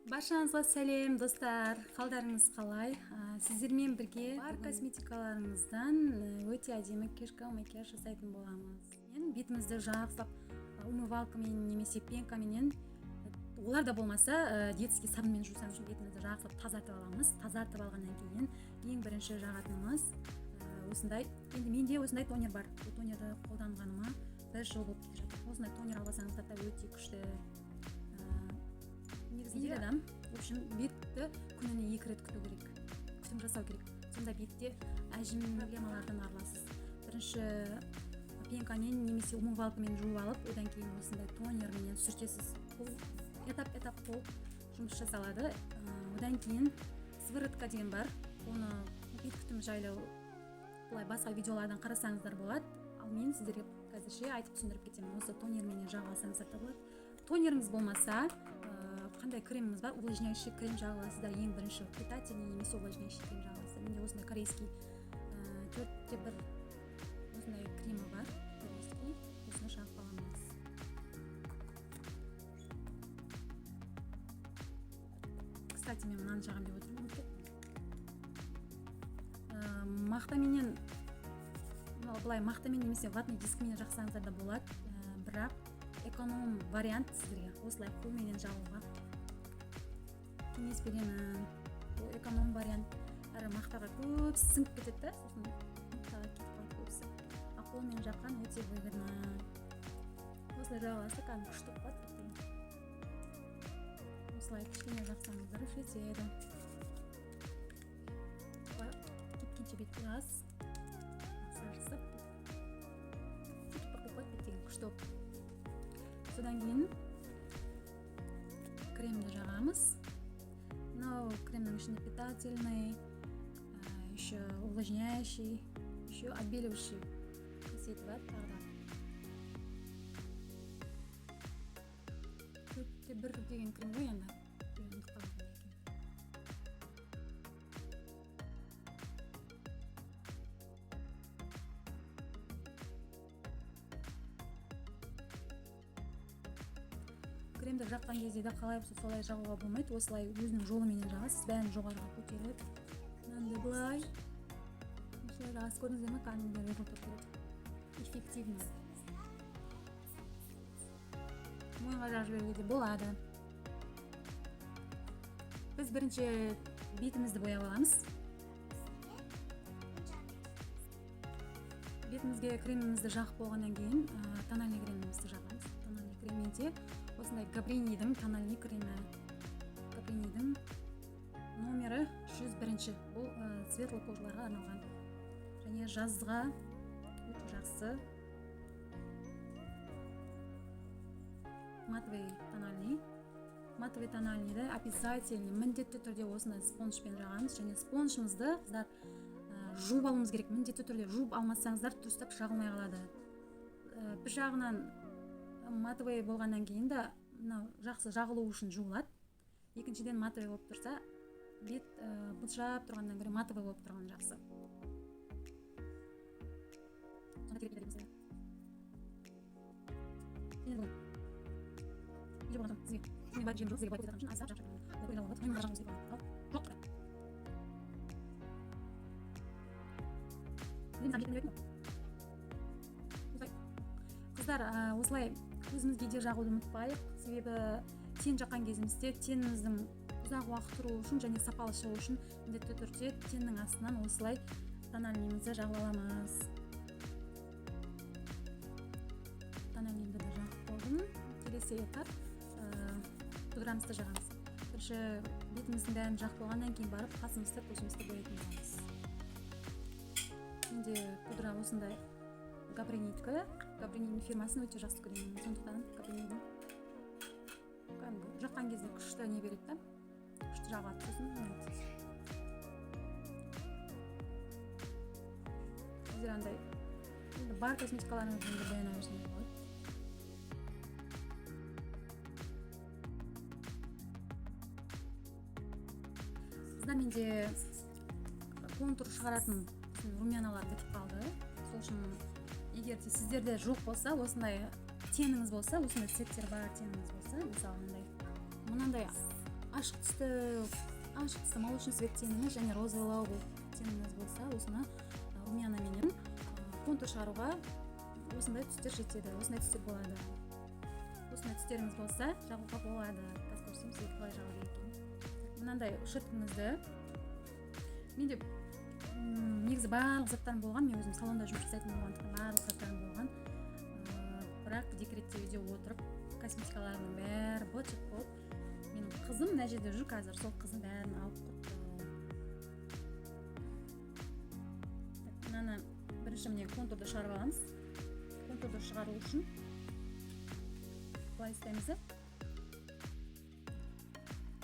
Баршаңызға сәлем, достар! Қалдарыңыз қалай? Сіздермен бірге бар косметикаларыңыздан өте әдемі кешкі макияж жасайтын боламыз. Мен бетімізді жақсылап умывалкамен немесе пенкаменен, олар да болмаса детский сабынмен жусаңыз, бетімізді жақсылап тазартып аламыз. Тазартып алғаннан кейін ең бірінші жағатынымыз осындай. Енді менде осындай тонер бар. Бұл тонерді қолданғаныма бір жыл болып келе жатыр. Осындай тонер алып алсаңыздар да өте күшті. Негізінде адам, в общем, бетті күніне 2 рет күту керек, күтім жасау керек. Сонда бетте әжім проблемалардан арыласыз. Бірінші пенкамен немесе умывалкамен жуып алып, одан кейін осындай тонерменен сүртесіз. Бұл этап-этап болып жұмыс жасалады. Одан кейін сыворотка деген бар. Оны бет күтімі жайлы былай басқа видеолардан қарасаңыздар болады. Ал мен сіздерге қазірше айтып түсіндіріп кетемін. Осы тонерменен жағып алсаңыздар да болады. Тонеріңіз болмаса, қандай креміңіз бар, увлажняющий крем жағып аласыздар. Ең бірінші питательный немесе увлажняющий крем жағып аласыздар. Менде осындай корейский 4,1 осындай кремі бар, корейский, осыны жағып аламыз. Кстати, мен мынаны жағамын деп отырмын, ұмытып кеттім. Мақтаменен, былай мақтамен немесе ватный дискімен жақсаңыздар да болады. Бірақ эконом вариант сіздерге осылай қолменен жағуға кеңес беремін. Бұл эконом вариант, әрі мақтаға көп сіңіп кетеді да, сосын мақтаға кетіп қалады көбісі. Ал қолмен жаққан өте выгодно. Осылай жағып аласыздар, кәдімгі күшті болып қалады беттен. Осылай кішкене жақсаңыздар жетеді. Былай кеткенше бетке аз массаж жасап, сөйтіп болып қалады бет деген күшті болып. Содан кейін кремді жағамыз. Мынау кремнің ішінде питательный, еще увлажняющий, еще отбеливающий қасиеті бар. Тағы да 4,1 деген крем ғой енді. Ұмытып қалдым қандай екенін. Кремді жаққан кезде де қалай болса солай жағуға болмайды. Осылай өзінің жолыменен жағасыз, бәрін жоғарыға көтеріп, мынандай былай осылай жағасыз. Көрдіңіздер ме, кәдімгідей результат береді, эффективно. Мойынға жағып жіберуге де болады. Біз бірінші бетімізді бояп аламыз. Бетімізге кремімізді жағып болғаннан кейін, тональный кремімізді жағамыз. Тональный крем менде осындай Габринидің тональный кремі. Габринидің номері 101. Бұл светлый кожаларға арналған және жазға өте жақсы матовый тональный. Матовый тональныйды обязательно, міндетті түрде осындай спонжбен жағамыз. Және спонжымызды, қыздар, жуып алуымыз керек. Міндетті түрде жуып алмасаңыздар, дұрыстап жағылмай қалады. Бір жағынан матовый болғаннан кейін де мынау жақсы жағылу үшін жуылады. Екіншіден, матовый болып тұрса, бет быжап тұрғаннан гөрі матовый болып тұрған жақсы. Сонда керек еді. Енді бүгін үйде болған соң сізге мен барып жемім жоқ, сізге былай көрсетіп үшін аздап жағып жатырмын. Былай көре алуға болады. Мен мына жағын өзгертіп аламын. Ал, жоқ. Мен саған жеткім келетін ғой. Осылай. Қыздар, осылай көзімізге де жағуды ұмытпайық. Себебі тен жаққан кезімізде теніміздің ұзақ уақыт тұруы үшін және сапалы шығу үшін міндетті түрде теннің астынан осылай тональныйымызды жағып аламыз. Тональныйымды да жағып болдым. Келесі этап, пудрамызды жағамыз. Бірінші бетіміздің бәрін жағып болғаннан кейін барып қасымызды, көзімізді бояйтын боламыз. Менде пудра осындай Габрининікі. Габринидің фирмасын өте жақсы көремін. Сондықтан Габринидің кәдімгі жаққан кезде күшті не береді да, күшті жағады. Сосын ұнайды. Сіздер андай енді бар косметикаларыңызбен де бояна берсеңіз болады. Қыздар, менде контур шығаратын румяналар бітіп қалды. Сол үшін егер де сіздерде жоқ болса, осындай теніңіз болса, осындай цветтер бар теніңіз болса, мысалы мынандай Ашық түсті молочный цвет теніңіз және розовый теніңіз болса, осыны румянаменен контур шығаруға осындай түстер жетеді, осындай түстер болады. Осындай түстеріңіз болса, жағуға болады. Қазір көрсем сізге қалай жағу керек екенін. Мынандай шөткіңізді менде негізі барлық заттарым болған, мен өзім салонда жұмыс жасайтын болғандықтан барлық заттарым болған. Бірақ декретте үйде отырып косметикаларымның бәрі быт-шыт болып, менің қызым мына жерде жүр қазір, сол қызым бәрін алып құртты. Мынаны бірінші міне контурды шығарып аламыз. Контурды шығару үшін былай істейміз да.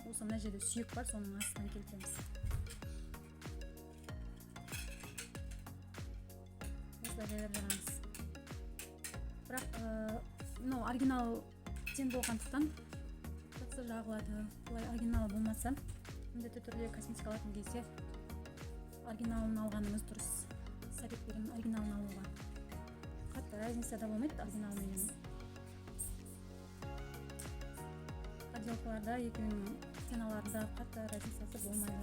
Осы мына жерде сүйек бар, соның астынан келтіреміз. Осылай жайлап жағамыз. Бірақ мынау оригинал тен болғандықтан жақсы жағылады. Былай оригинал болмаса, міндетті түрде косметика алатын кезде оригиналын алғаныңыз дұрыс. Совет беремін оригиналын алуға. Қатты разница да болмайды оригиналменен. Подделкаларда екеуінің ценаларында қатты разницасы болмайды.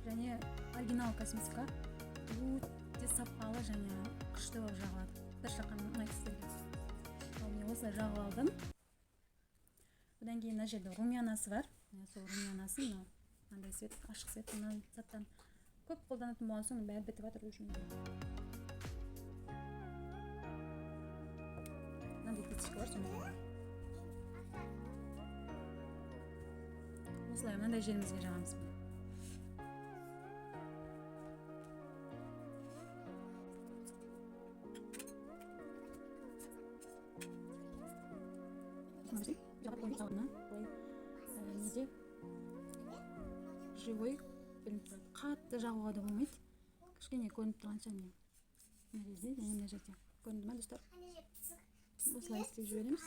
Және оригинал косметика өте сапалы және күшті болып жағылады. Бір жаққан ұнайды сіздерге. Ал міне осылай жағып алдым. Одан кейін мына жерде румянасы бар. Міне сол румянасы мынау мынандай цвет, ашық цвет. Мына заттан көп қолданатын болған соң бәрі бітіп жатыр уже. Мынандай кисточка бар, сондай. Осылай мынандай жерімізге жағамыз. Неде живой білініп тұрады. Қатты жағуға да болмайды, кішкене көрініп тұрғанша. Міне мына жерде және мына жерде көрінді ма, достар? Осылай істеп жібереміз.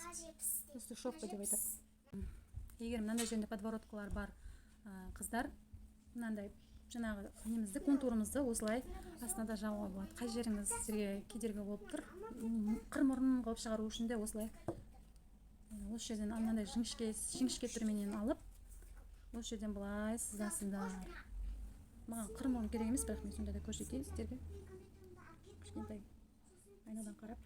Осы шопка деп айтады. Егер мынандай жерінде подбородкалар бар қыздар, мынандай жаңағы немізді, контурымызды осылай астына да жағуға болады. Қай жеріңіз сізге кедергі болып тұр, қыр мұрын қылып шығару үшін де осылай осы жерден мынандай жіңішке түрменен алып, осы жерден былай сызасыздар. Маған қыр мұрын керек емес, бірақ мен сонда да көрсетейін сіздерге кішкентай айнадан қарап.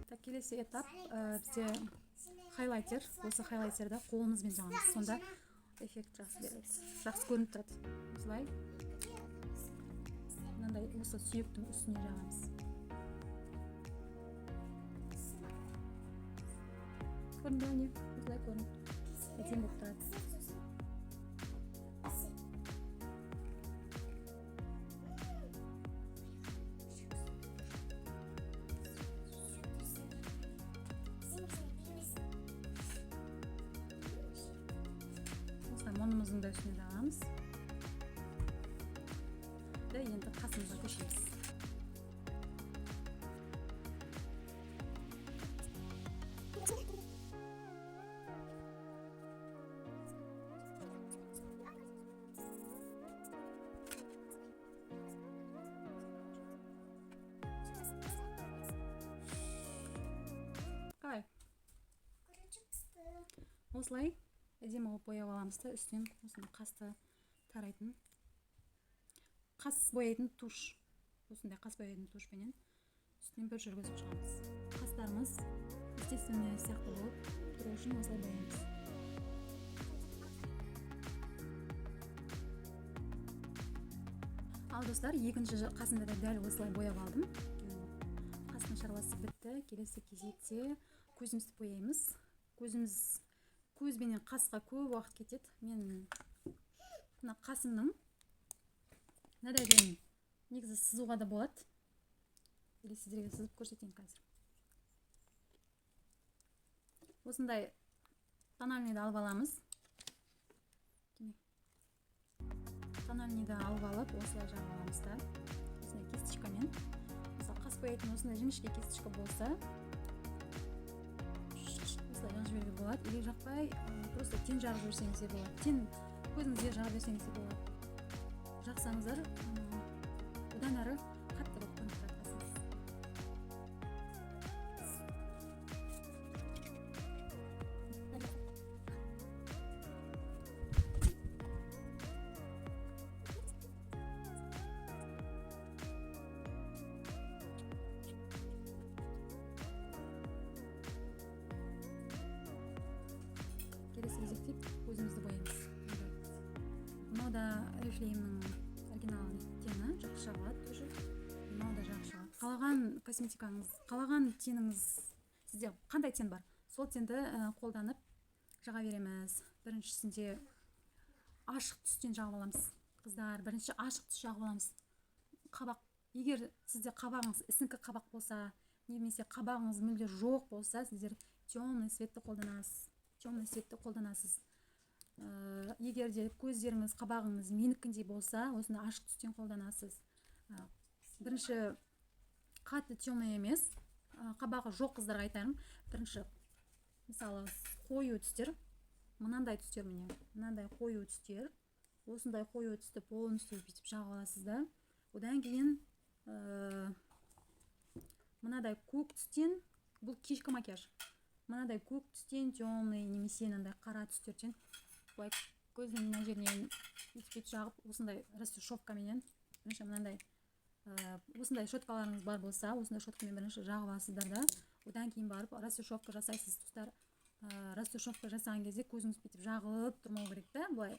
Так, келесі этап, бізде хайлайтер. Осы хайлайтерді қолымызбен жағамыз, сонда эффект жақсы береді, жақсы көрініп тұрады. Осылай мынандай осы сүйектің үстіне жағамыз. Көрінді ме? Не, осылай көрініп әдемі болып тұрады. Мұрнымыздың да үстіне жағамыз. Да, енді қасымызға көшеміз. Қалай? Осылай әдемі қылып бояп аламыз да, үстінен осыны қасты тарайтын, қас бояйтын тушь, осындай қас бояйтын тушьпенен үстінен бір жүргізіп шығамыз. Қастарымыз естественный сияқты болып тұру үшін осылай бояймыз. Ал достар, екінші қасында да дәл осылай бояп алдым. Қастың шаруасы бітті. Келесі кезекте көзімізді бояймыз. Көзбенен қасқа көп уақыт кетеді. Мен мына қасымның мынадай жерін негізі сызуға да болады. Или сіздерге сызып көрсетейін қазір. Осындай тональныйды алып аламыз. Тональныйды алып алып, осылай жағып аламыз да. Осындай кисточкамен. Мысалы, қас бояйтын осындай жіңішке кисточка болса, болады, или жақпай, просто тень жағып жіберсеңіз де болады, тень көзіңізге жағып жіберсеңіз де болады. Жақсаңыздар, одан әрі қатты болып көрініп тұрады қасыңыз. Келесі кезекте көзімізді бояймыз. Мынау да Орифлеймнің оригинал тені, жақсы жағылады тоже. Мынау да жақсы жағады. Қалаған косметикаңыз, қалаған теніңіз, сізде қандай тен бар, сол тенді қолданып жаға береміз. Біріншісінде ашық түстен жағып аламыз, қыздар. Бірінші ашық түс жағып аламыз. Қабақ, егер сізде қабағыңыз ісіңкі қабақ болса немесе қабағыңыз мүлде жоқ болса, сіздер темный цветті қолданасыз, темный цветті қолданасыз. Егер де көздеріңіз, қабағыңыз менікіндей болса, осыны ашық түстен қолданасыз. Бірінші қатты темный емес, қабағы жоқ қыздарға айтарым, бірінші, мысалы, қою түстер, мынандай түстер, міне, мынандай қою түстер, осындай қою түсті полностью бүйтіп жағып аласыз да, одан кейін мынадай көк түстен, бұл кешкі макияж, мынадай көк түстен темный немесе мынандай қара түстерден былай көздің мына жерінен бүйтіп жағып, осындай растушевкаменен бірінші мынандай, осындай щеткаларыңыз бар болса, осындай щеткамен бірінші жағып аласыздар да, одан кейін барып растушевка жасайсыз, достар. Растушевка жасаған кезде көзіңіз бүйтіп жағылып тұрмау керек та, былай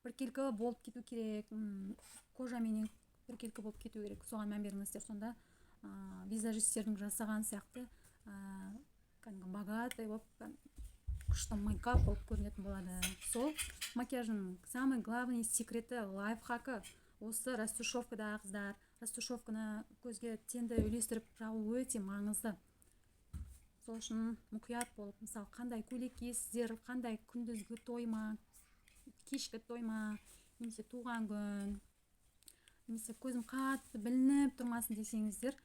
біркелкі болып кету керек, кожаменен біркелкі болып кету керек. Соған мән беріңіздер. Сонда визажистердің жасаған сияқты, кәдімгі богатый болып, күшті мейкап болып көрінетін болады. Сол макияждың самый главный секреті, лайфхакы осы растушевкада, қыздар. Растушевканы, көзге тенді үйлестіріп жағу өте маңызды. Сол үшін мұқият болып, мысалы, қандай көйлек киесіздер, қандай, күндізгі той ма, кешкі той ма, немесе туған күн, немесе көзім қатты білініп тұрмасын десеңіздер,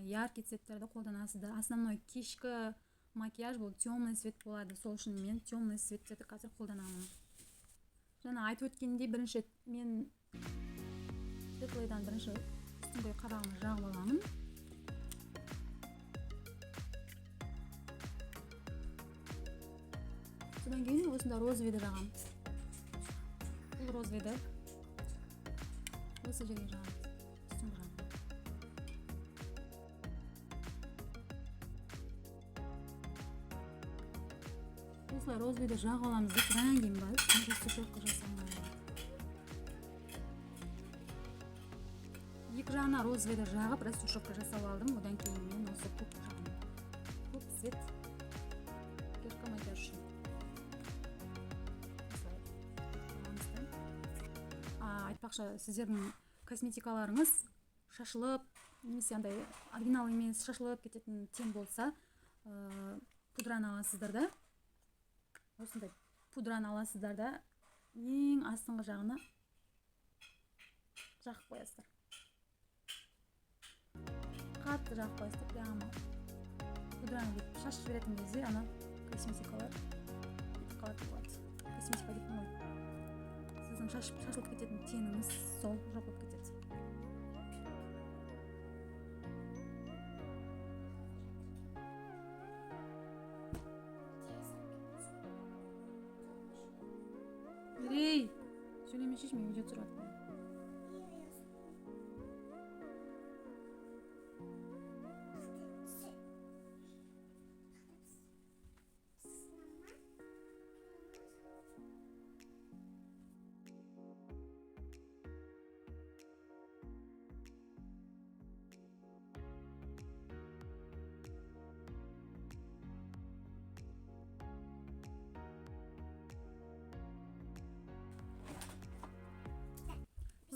яркий цветтерді қолданасыздар. Основной кешкі макияж бұл темный цвет болады. Сол үшін мен темный цветтерді қазір қолданамын. Жаңа айтып өткенімдей, бірінші мен светлыйдан бірінші үстіңгі қабағымды жағып аламын. Содан кейін осында розовыйды жағамын. Бұл розовыйды осы жерге жағамын, үстіңгі жағына. Осылай розовыйды жағып аламыз да, содан кейін барып растушевка жасаймын. Екі жағына розовыйды жағып, растушевка жасап алдым. Одан кейін мен осы көк жағамын, көк цвет кешкі макияж үшін. Осылай аламыз да. Айтпақшы, сіздердің косметикаларыңыз шашылып немесе андай оригинал емес, шашылып кететін тень болса, пудраны аласыздар да, осындай пудраны аласыздар да, ең астыңғы жағына жағып қоясыздар, қатты жағып қоясыздар. Прямо пудраны бүйтіп шашып жіберетін кезде ана косметикалар кетіп қалатын болады. Косметика деппін ғой, сіздің шашылып кететін теніңіз сол жоқ болып кетеді. Мерей, сөйлемеші, мен видео түсіріп жатырмын.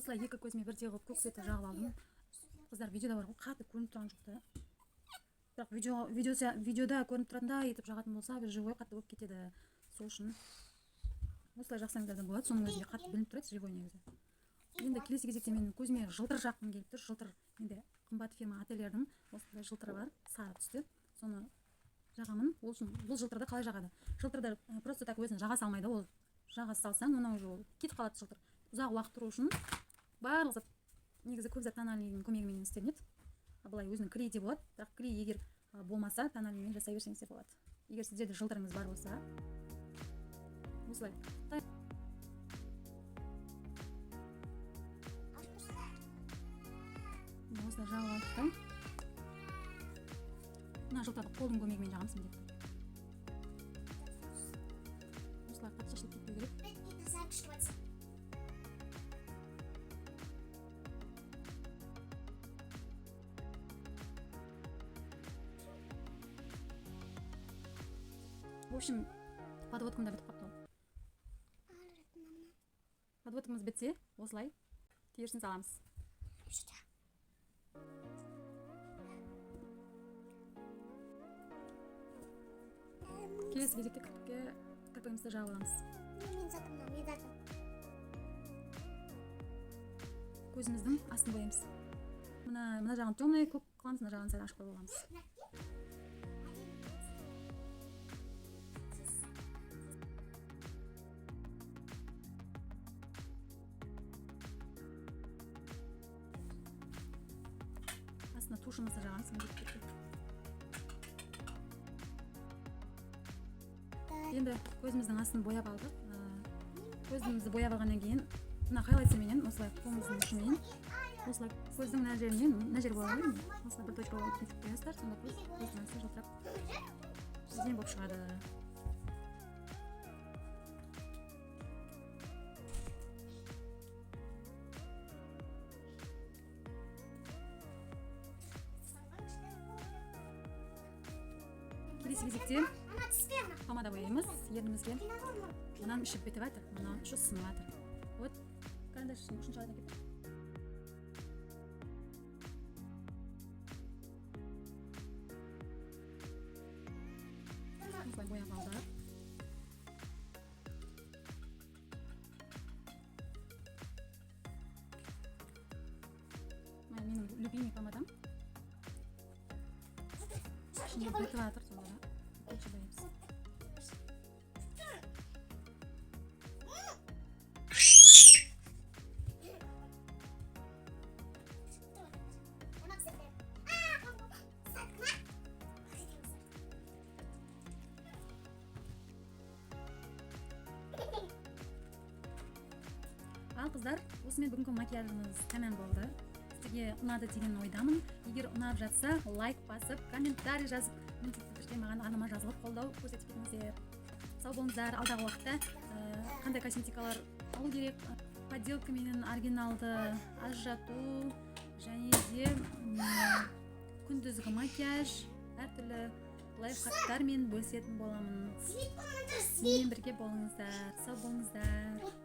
Осылай екі көзіме бірдей қылып көк цветті жағып алдым, қыздар. Видеода бар ғой, қатты көрініп тұрған жоқ та, бірақ видеода көрініп тұратындай етіп жағатын болса, живой қатты болып кетеді. Сол үшін осылай жақсаңыздар да болады, соның өзінде қатты білініп тұрады живой негізі. Енді келесі кезекте мен көзіме жылтыр жаққым келіп тұр. Жылтыр менде қымбат фирма Ательердің осындай жылтыры бар, сары түсті. Соны Жағамын. Ол үшін бұл жылтырды қалай жағады? Жылтырды просто так өзін жаға салмайды. Ол жаға салсаң, оны уже ол кетіп қалады жылтыр. Ұзақ уақыт тұру үшін барлық зат, негізі көп зат тональныйдың көмегімен істелінеді. Былай өзінің клей де болады, бірақ клей егер болмаса, тональныймен жасай берсеңіздер болады. Егер сіздерде жылтырыңыз бар болса, осылай. Осылай жағып алдық та, мына жылтырды қолдың көмегімен жағамыз міндетті түрде. Осылай қатты шашылып кетпеу керек. В общем, подводкам да бітіп қалыпты ғой. Подводкамыз бітсе, осылай терісін саламыз. Келесі кезекте кірпігімізді жағып аламыз. Мен затым мынау, мен затым. Көзіміздің астын бояймыз. Мына жағын темный көк қыламыз, мына жағын сәл ашық қойып аламыз. Астына тушымызды жағамыз міндетті түрде. Енді көзіміздің астын бояп алдық. Көзімізді бояп алғаннан кейін мына хайлайтсерменен осылай қолымыздың ұшымен осылай көздің мына жерінен, мына жер болады ғой, осылай бір точка болып бүйтіп қоясыздар, сонда көздің асты жылтырап әдемі болып шығады. Келесі кезекте помада бояймыз ернімізге. Мынаның іші бітіп жатыр, мынаның іші сынып жатыр. Вот карандаштың ұшын шығарып кетті. Осылай бояп алдық. Мына менің любимый помадам. Ішінде бітіп жатыр, сонда да бірінші бояймыз. Ал қыздар, осымен бүгінгі макияжымыз тәмам болды. Сіздерге ұнады деген ойдамын. Егер ұнап жатса, лайк басып, комментарий жазып, міндетті түрде маған арнама жазылып қолдау көрсетіп кетіңіздер. Сау болыңыздар. Алдағы уақытта қандай косметикалар алу керек, подделка менен оригиналды ажырату және де күндізгі макияж, әртүрлі лайфхактармен бөлісетін боламын. Менімен бірге болыңыздар. Сау болыңыздар.